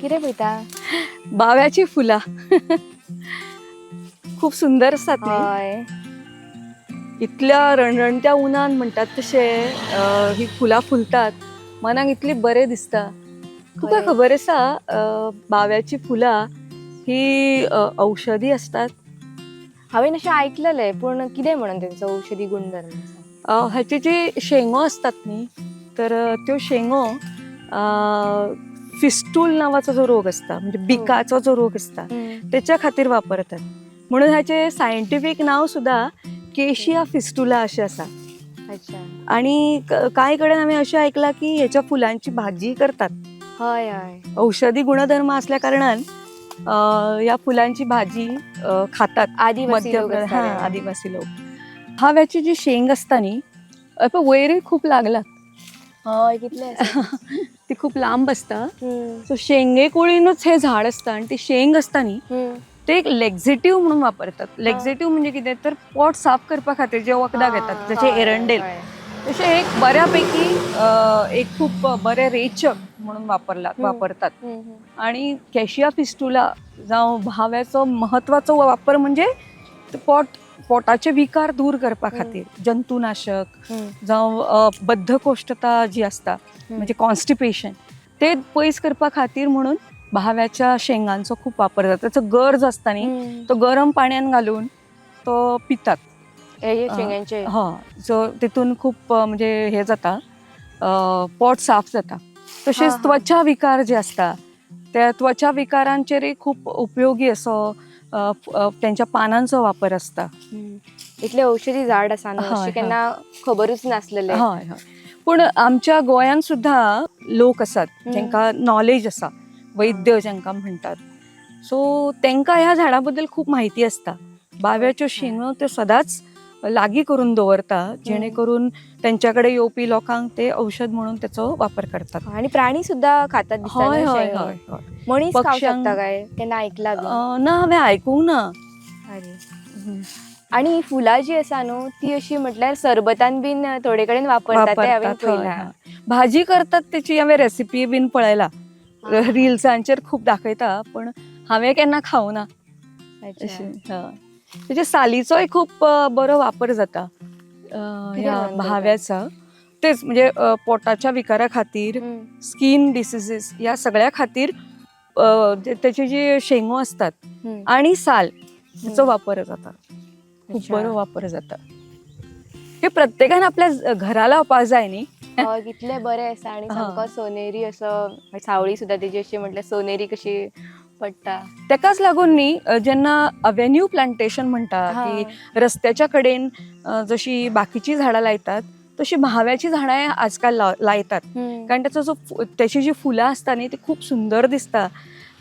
कितें पळयता? बाव्याची फुलां खूप सुंदर आसतात न्ही? हय. इतल्या रणरणत्या उन्हान म्हणटात तशे ही फुलां फुलतात, मनाक इतली बरें दिसता. तुका खरें. खबर आसा बाव्याची फुलां ही औषधी असतात? हांवें अशें आयकलेलें, पूण कितें म्हणून तेंचो औषधी गुणधर्म आसा? ह्याचे जे शेंगो असतात न्ही, तर त्यो शेंगो फिस्टूल नावाचो जो रोग असता, म्हणजे बिकाचो जो रोग असता, त्याच्या खातीर वापरतात. म्हणून ह्याचे सायंटिफीक नाव सुद्धा केशिया फिस्टुला अशें आसा. अच्छा. आणि कांय कडेन हांवें अशें आयकलां की ह्याच्या फुलांची भाजी करतात. हय हय. औषधी गुणधर्म असल्या कारणान ह्या फुलांची भाजी खातात. आदिवासी लोक मध्य आसता हा ते. आदिवासी लोक. हाव्याची जी शेंग असता न्ही, पळय वयरूय खूप लागला. हय, कितले आसा. ती खूप लांब आसता. सो शेंगे कुळीनूच हे झाड असता आणि ती शेंग असता न्ही, ते एक लेक्झेटिव्ह म्हणून वापरतात. लेक्झेटिव्ह म्हणजे कितें, तर पोट साफ करपा खातीर जे वखदां घेतात, जशे एरंडेल, तशें एक बऱ्यापैकी एक खूप बरें रेचक म्हणून वापरतात. आणि कॅशिया फिस्टुला जावं भाव्याचो महत्वाचो वापर म्हणजे ते पोटाचे विकार दूर करपा खातीर, जंतुनाशक जावं बद्धकोष्ठता जी आसता, म्हणजे कॉन्स्टिपेशन, ते पयस करपा खातीर म्हणून भाव्याच्या शेंगांचो खूप वापर जाता. त्याचो गरज आसता न्ही, तो गरम पाण्यान घालून तो पितात. हे शेंगांचे. हय, सो तितून खूप म्हणजे हे जाता, पोट साफ जाता. तशेंच त्वचा विकार जे आसता, त्या त्वचा विकारांचेरय खूप उपयोगी असो त्यांच्या पानांचो वापर आसता. इतले औषधी झाड आसा न्हू, हय, अशें केन्ना खबरूच नासलेले. हय हय, पूण आमच्या गोंयांत सुद्दां लोक आसात जांकां नॉलेज आसा, वैद्य जांकां म्हणटात, सो तांकां ह्या झाडां बद्दल खूब म्हायती आसता. बाव्याच्यो शेंगो त्यो सदांच लागीं करून दवरता, जेणे करून त्यांच्या कडेन येवपी लोकांक ते औषध म्हणून त्याचो वापर करतात. आणि प्राणी सुद्धा खातात दिसता हय न्हू हय शेंगो. हय हय. मनीस खावंक शकता काय? केन्ना आयकला बी? ना, हांवें आयकूंक ना. अरे. आणि ही फुलां जी आसा न्हू, ती अशी म्हटल्यार सरबतान बीन थोडे कडेन वापरतात, ते हांवें वापरतात, हय, पळयलां. हय. भाजी करतात त्याची हांवें रेसिपी बीन पळयला, रिल्सांचेर खूब दाखयता, पण हांवें केन्ना खावना. अशें. हय, तेच्या सालीचोय खूब बरो वापर जाता कितें ह्या म्हणून करता? भाव्याचा. तेच म्हणजे पोटाच्या विकारा खातीर, स्कीन डिसिजीस ह्या सगळ्या खातीर त्याची जी शेंगो असतात आणि साल, त्याचो वापर जाता, खूप बरो वापर जाता. हे प्रत्येकान आपल्या घरा लावपाक जाय न्ही. हय, कितले बरे आसा आणि सामको सोनेरी असो, सावळी सुद्धा तेजी अशी म्हटल्यार सोनेरी कशी पडटा. तेकाच लागून न्ही जेन्ना अवेन्यू प्लांटेशन म्हणटा की रस्त्याच्या कडेन जशी बाकीची झाडां लायतात, तशी म्हाव्याची झाडां आजकाल लायतात, कारण त्याचो जो त्याची जी फुलां असता न्ही, ती खूप सुंदर दिसता.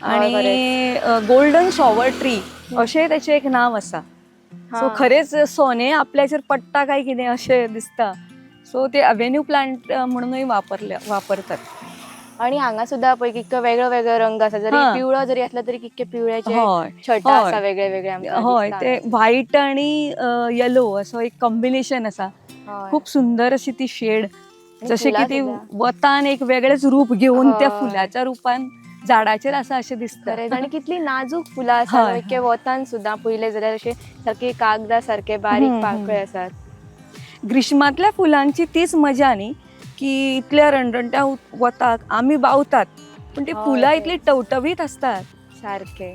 आणि गोल्डन शॉवर ट्री अशें त्याचें एक नांव आसा. सो खरेंच सोने आपल्याचेर पडटा काय कितें अशें दिसता. सो ते अवेन्यू प्लांट म्हणूनय वापरतात. आणि हांगा सुद्धा पळय कितको वेगळो वेगळो रंग आसा, जरी पिवळो जरी असला तरी कितके पिवळ्याचे छटा आसा वेगळे वेगळे आमकां हय, दिसता ते हांगासर. व्हायट आणि येलो असो एक कॉम्बिनेशन आसा. खूप सुंदर अशी ती शेड, आणि जशें की फुलां ती सुद्दां. वतान एक वेगळेच रूप घेवन त्या फुलाच्या रुपान झाडाचेर आसा अशें दिसता. खरेंच, आणि कितली नाजूक फुलां आसा न्हू, इतके वतान सुद्दां पळयलें जाल्यार अशे सारके कागदा सारके बारीक पाकळे आसात. ग्रीष्मातल्या फुलांची तीच मजा न्ही, की इतल्या रणरणट्या वताक आमी बावतात, पण ती फुलां इतली टवटवीत असतात. सारके.